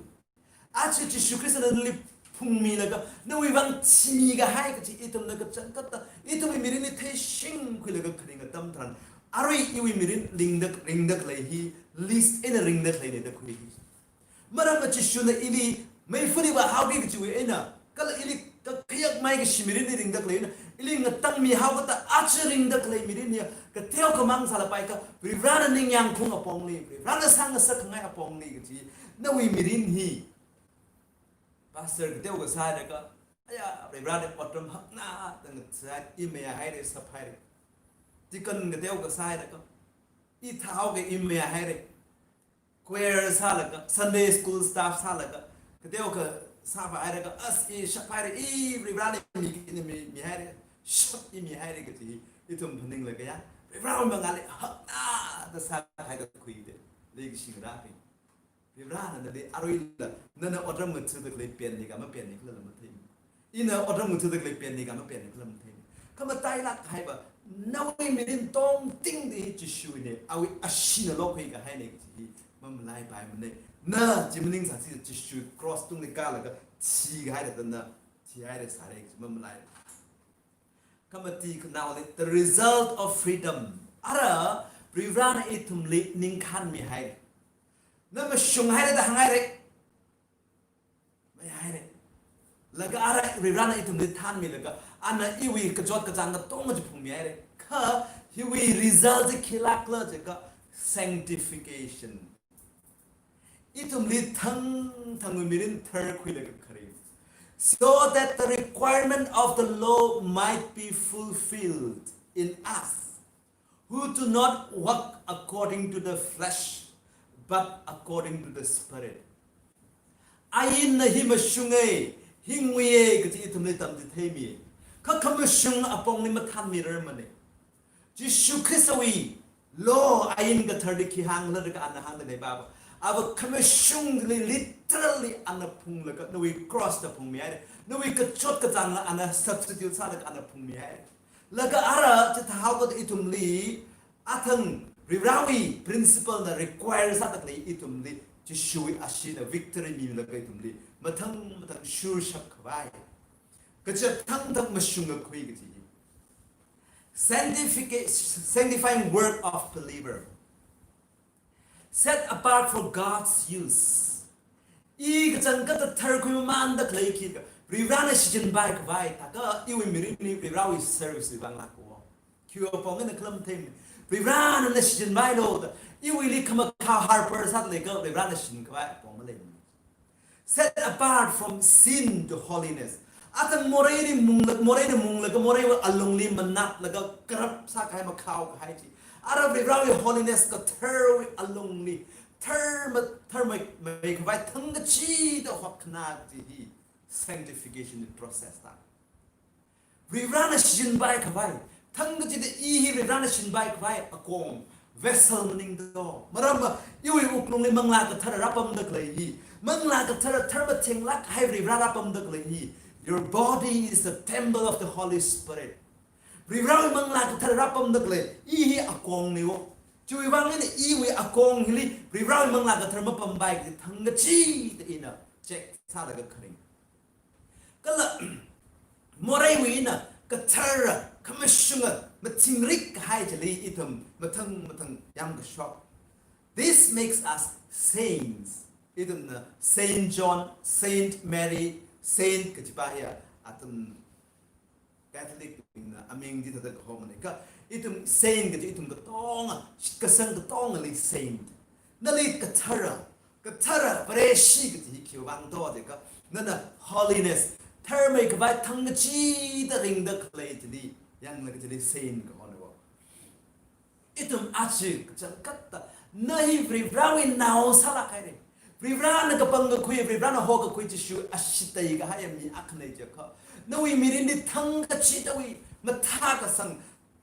aja Jishu Khristana nali phungmilaga, nawui vang thimi kahai kaji ithumna kachangkhatta, ithumwui mirinli theishingkhuilaga kharing atam tharan, arui iwui mirin ringda, ringda khalei hi, list eina ringda khaleina da khui hi. Maramva Jishuna ili meifali vāhaoki kajiwui eina, kala ili kakhayak maikashi mirinli ringda khaleina, ili ngatangmi haokada aja ringda khalei mirin hiya, kateokha mang sālapai kha, Varivarāna ningyāng khaung apongli, Varivarāna sāngasak khangai apongli kaji, nawui mirin hi. Pastor kateokha sālaga, aya, Varivarāli otram hakna, tang sa i mayāhaira, saphaira. Deacon kateokha sālaga, i thāhaoki i mayāhaira. Choir sālaga, Sunday school staff sālaga, kateokha sāphairaga, as i shaphaira, i Varivarāli mi, mi, mi, mihaira, shap i mihaira kaji, ithum phaninglaga ya, Varivarāwui mangāli hakna da sākahai kakhuida, leikashi ngarābing. Varivarāna nali aruila, nana otram ngathada khalei penli kha mapenli khala matheimana. Ina otram ngathada khalei penli kha mapenli khala matheimana. Kha matailāk kahaiva, nawui mirin tongtingli hi Jishuwuina, awui asheena lokhui kahaina kaji hi mamalaipaimana. Na chi maningsāsi, Jishu cross tungli kālaga thikahai thāda na thihaira sāra kaji mamalai. Kha mati khanaoli, the result of freedom. Ara, Varivarāna ithumli ningkhānmihaira. Na mashunghaira da hānghaira. Mayāhaira. Laga ara Varivarāna ithumli thānmilaga, ana iwui kachot kachāng katonga chi phungmihaira. Kha hiwui result chi khilākla jiakha sanctification. Ithumli thangthangwui mirin tharkhuilaga kharing. So that the requirement of the law might be fulfilled in us, who do not walk according to the flesh, but according to the Spirit. Ainna hi mashunga, hi nguiya kaji ithumli tamchitheimi. Kha khamashung apongli mathānmirarmana. Jishu Khristawui law ain katharli khi hāngla da ana hāngda leibaba, ava khamashungli literally ana phunglaga nawui cross da phungmihaira. Nawui kachot kachāngla ana substitute sālaga ana phungmihaira. Laga ara chithāhaokada ithumli athang Varivarāwui principle na require sāda khalei ithumli Jishuwui asheena victory milaga ithumli mathang mathang shurshap khavai, kaja thangthang mashungakhui kaji. Sanctification, sanctifying work of believer. Set apart for God's use. I kachangkhatta tharkhui mamanda khalei khikha, Varivarāna shichinpai khavai, thākha iwui mirinli Varivarāwui service li vānglāka. Khiwui apong eina khalam theimi. Varivarāna na shichinpailu da, iwuili khamakhao harper sāda leikha, Varivarāna shichin khavai apong maleimana. Set apart from sin to holiness. Athang moreili mungla, moreina munglaga, moreiwui alungli manatlaga, corrupt sākahai, makhao kahai chi. Ara Varivarāwui holiness katharwui alungli, thar ma, tharmei, mei khavai thangkachida hotkhana kaji hi sanctification process da. Varivarāna shichinpai khavai, thangkachida i hi Varivarāna shichinpai khavai akong, vessel maningdo. Maramva iwui wuklungli Manglā Kathara rāpamda khalei hi, Manglā Kathara tharmathenglāk kahai Varivarā rāpamda khalei hi. Your body is the temple of the Holy Spirit. Varivarāwui Manglā Kathara rāpamda khalei i hi akongna wo. Chiwui vang eina iwui akong hili Varivarāwui Manglā Kathara mapampai kaji thangkachida ina check sālaga kharing. Kala moreiwui eina kathara, khamashunga, mathingrik kahai chili ithum mathang mathang yamkashok. This makes us saints. Ithumna Saint John, Saint Mary, Saint kajipa hiya athum Catholic bingna aming chithāda kahomana. Kha ithum saint kaji ithum katonga, shitkasang katongali saint. Nali kathara, kathara, Vareshi kaji hi khiwui vang do jiakha, nana holiness, tharmei khavai thangkachida ringda khalei chili, yanglaga chili saint kahona wo. Ithum aja kachangkhatta, na hi Varivarāwui nao sālāk haira. Varivarāna kapangkakhui, Varivarāna hokakhui Jishu ashee teikahai mi akhana jiakha, nawui mirinli thangkachidawui mathākasang,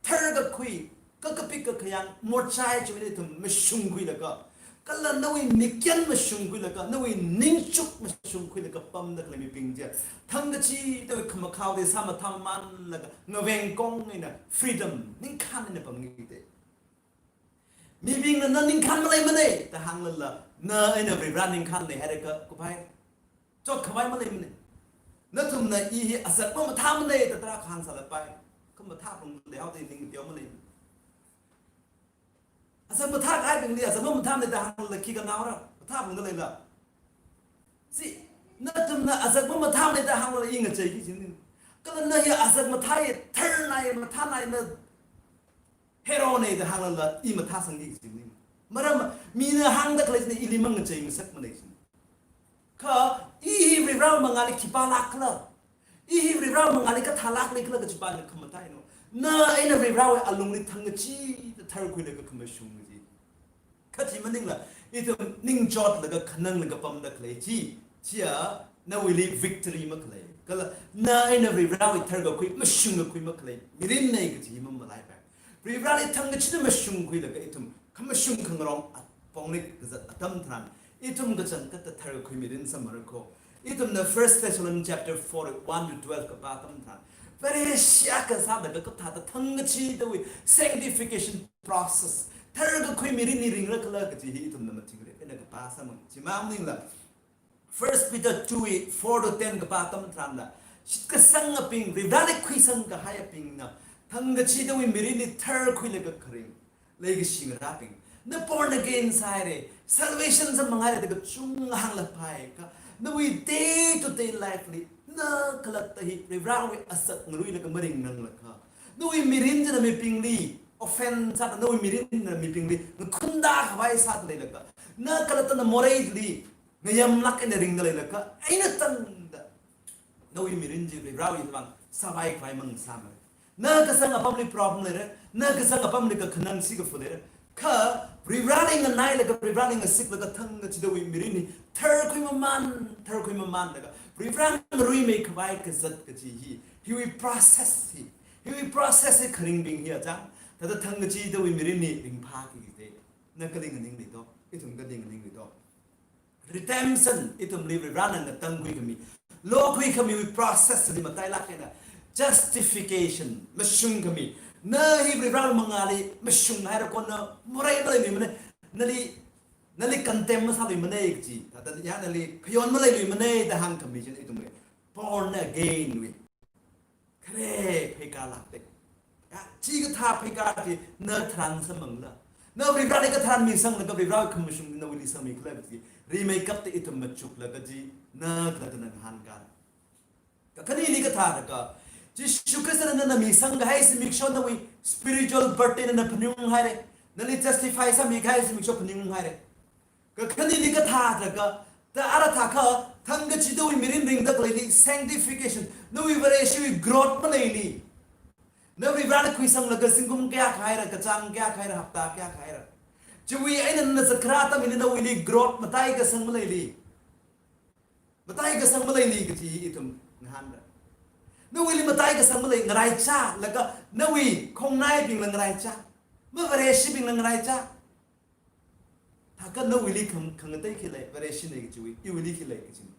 tharkakhui, kakapik kakhayang, morchai chiwui eina ithum mashungkhuilaga, kala nawui mikyan mashungkhuilaga, nawui ningchuk mashungkhuilaga pamda khalei mibing chiya, thangkachidawui khamakhaoli sāmathāmānlaga, ngaveng kong eina freedom, ningkhān eina pamngaida. Mibingna na ningkhān maleimana da hānglala, na eina Varivarā ningkhān leihaira kha kuphai, chotkhavai maleimana. Nathumna i hi azak mamathāmana da tarākha hāngsālapai. Khamathā phung leihaoda ning teo maleimana. Azak mathākahaibingli azak mamathāmana da hānglala khi kanaora, mathāphungda leila. Si, nathumna azak mamathāmana da hānglala i ngacheiki kajina. Kala na hi azak mathāya, tharnai, mathānai, na hero na da hānglala i mathāsangki kajina. Maram, mina hāngda khalei china ili mangacheimang ngasakmana kajina. Kha i hi Varivarāwui mangāli khipālākkhala, i hi Varivarāwui mangāli kathālāk leikhala kajipana khamathāna. Na eina Varivarāwui alungli thangkachida tharkhuilaga khamashung kaji. Kha chi maningla, ithum ningchotlaga khananglaga pamda khalei chi, chiya nawuili victory makhalei, kala na eina Varivarāwui tharkakhui, mashungkakhui makhalei mirinna kaji mamalaipai. Varivarāli thangkachida mashungkhuilaga ithum khamashung khangarong apongli kazat atam tharan, ithum kachangkhatta tharkakhui mirin sāmara kho. Ithumna First Thessalonians chapter four, one to twelve kapā atam tharan, Vareshi akha sālaga kathāda thangkachidawui sanctification process, tharkakhui mirinli ringrakhala kaji hi ithumna mathingrik eina kapā sāmang. Chimang maningla, First Peter two, four to ten kapā atam tharanla, shitkasangabing, Varivarāli khuisang kahaiyabingna thangkachidawui mirinli tharkhuilaga kharing, leikashi ngarābing, na born again sāhaira, salvation sāmang haira da kachungkha hānglapai kha, nawui day to day life li na khalatta hi Varivarāwui azak ngaruilaga maringnanglakha, nawui mirin china mibingli offend sāda, nawui mirin china mibingli ngakhunda khavai sāda leilakha, na khalatta na moreili ngayamlāk eina ringda leilakha, eina tangda nawui mirin chi Varivarāwui vang sāvai khavai mang sāmara. Na kasang apamli problem leira, na kasang apamli kakhanang sikafu leira. Kha Varivarali nganailaga, Varivarali ngasiklaga thangkachidawui mirin hi tharkhui maman, tharkhui mamanlaga Varivarana ngaruimeikhavai kazat kaji hi, hiwui process hi, hiwui process hi kharingbing hi achang. Thāda thangkachidawui mirin hi ringphāki kajida, na kali nganingli do, ithum kali nganingli do. Redemption, ithumli Varivarana ngatangkhui khami, lokhui khamiwui process li matailāk eina justification, mashung khami. Na hi Varivara mangāli mashung haira kona morei maleiluimana, nali, nali condemn masāluimana kaji, thāda ya nali khayon maleiluimana da hāngkhami china ithumwui born again wui khare pheikar lākda. Ya, chikathā pheikar chi na tharan samphangla, na Varivarali kathāran misanglaga Varivarawui khamashung nawuili sangmikhala kaji rimeikapta ithum machuklaga chi na kala tana ngahānkāra. Kakhaneli kathālaga, Jishu Khristana nana misangkahai zimiksho nawui spiritual birth eina nana phaningunghaira. Nali justify sāmikahai zimiksho phaningunghaira. Kakhaneli kathālaga, ta ara thākha, thangkachidawui mirin ringda khaleili sanctification, nawui Vareshiwui growth maleili. Na Varivarali khuisanglaga zingkum kayākha haira, kachāng kayākha haira, hapta kayākha haira. Chiwui eina nana zatkharā atam hili nawuili growth mataikasang maleili. Mataikasang maleili kaji ithum ngahānra. Nawuili mataikasang malei, ngaraichālaga nawui khongnaibingla ngaraichā, mavareshibingla ngaraichā. Thākha nawuili khang-, khangatei khi lei, Vareshi nei kajiwui, iwuili khi lei kajina.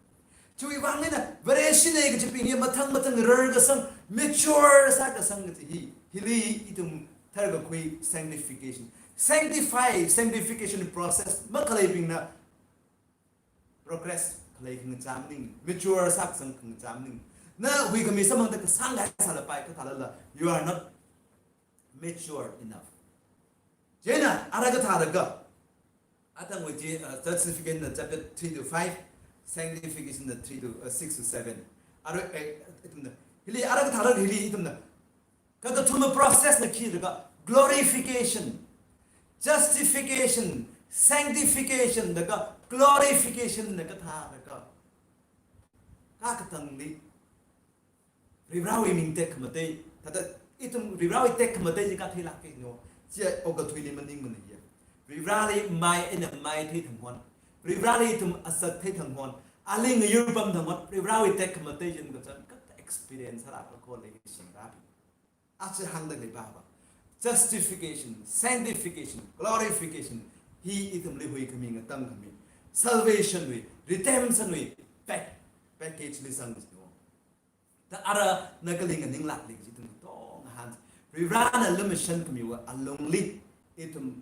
Chiwui vang eina Vareshi nei kajibing hi mathang mathang rarkasang, mature sākasang kaji hi, hili ithum tharkakhui sanctification. Sanctify, sanctification process makhaleibingna progress khalei khangachā maning, mature sākasang khangachā maning. Na huikhami samphangda kasānghai sālapai kathālala, you are not mature enough. Chieina ara kathālaga, athangwui chi, uh, justification na chapter three to five, sanctification na three to, uh, six to seven. Ara, eh, ithumna, hili ara kathālaga hili ithumna kakathuma process na khilaga, glorification, justification, sanctification laga glorification na kathālaga, kakatangli Varivarawui ming tekhamatei, thāda ithum Varivarawui tekhamatei chi katheilākki no, chi okathuili maningmana ya. Varivarali mai eina mai theithanghon, Varivarali ithum azak theithanghon, ali ngayur pamthanghon, Varivarawui tekhamatei chi kachang kata experience sālāka kho leishingra. Achi hāngda leipapa. Justification, sanctification, glorification, hi ithumli huikhami ngatangkhami, salvation wui, redemption wui pack, package li zangda no. Ta ara na kali nganinglākli kaji ithum tonghan, Varivarana lumashan khamiwui alungli ithum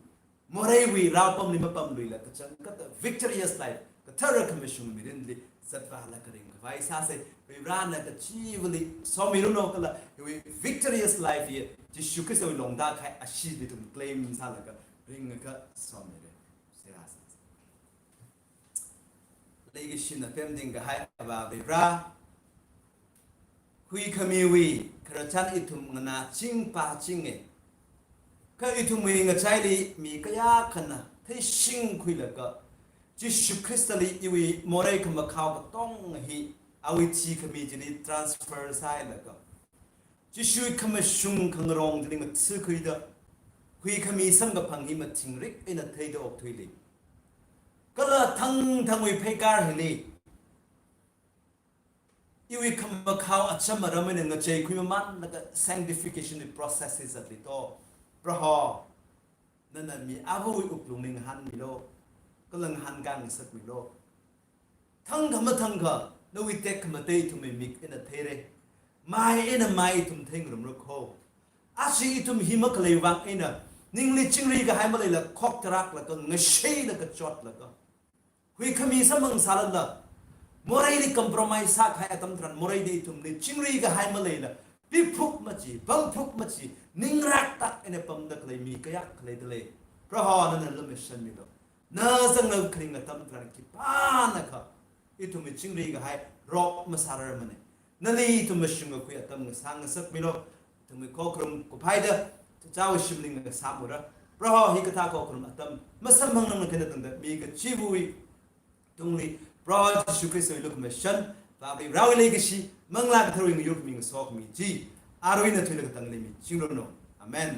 moreiwui rao pamli mapamluila kachangkhatta victorious life, kathara khamashung mirinli zatvālaga ringkhavai sāsa. Varivarana kachivali somiranu kala hiwui victorious life hi Jishu Khristawui longda kahai ashee ithum claim sālaga ringakha somira. Seihā sāsa. Leikashina pemting kahai Avā Varivara, huikhamiwui khararchan ithum nganāching pāchinga. Kha ithumwui ngachaili mi kayākhana theishingkhuilaga, Jishu Khristali iwui morei khamakhao katonga hi awui thikhami chili transfer sāhailaga, Jishuwui khamashung khangarong chili ngathakhuida, huikhami samkaphang hi mathingrik eina theida okthuili, kala thangthangwui pheikar hili iwui khamakhao acham aram eina ngacheikhui mamanlaga sanctification wui process hi zatli to. Proho, nana mi avawui wuklungli ngahānmilu, kala ngahānkā ngasakmilu. Thangkha mathangkha nawui tekhamatei ithumwui mik eina theira. Mai eina mai ithum theingarumra kho. Ashi ithum hi makhalei vang eina ningli chingri kahai maleila khoktarāklaga, ngasheilaga, chotlaga, huikhami samphang sālala, moreili compromise sākahai atam tharan moreili ithumli chingri kahai maleila, piphuk machi, pangphuk machi, ningraktak eina pamda khalei mi kayākha leidalei. Proho, nana lumashanmilu. Na zanglao kharing atam tharan khipānakha ithumwui chingri kahai rok masārarmana. Nali ithum mashungkakhui atam ngasā ngasakmilu. Ithumwui khokharum kuphaida, chachāwui shimli ngasāmura. Proho, hikathā khokharum atam masamphangranglakha eina tangda mi kachivawui tungli Proho Jishu Khristawui lukhamashan, Avā Varewui leikashi, Manglā Katharawui ngayurkhami ngasokhami chi, Arui eina thuilaga tangli miching ranu. Amen.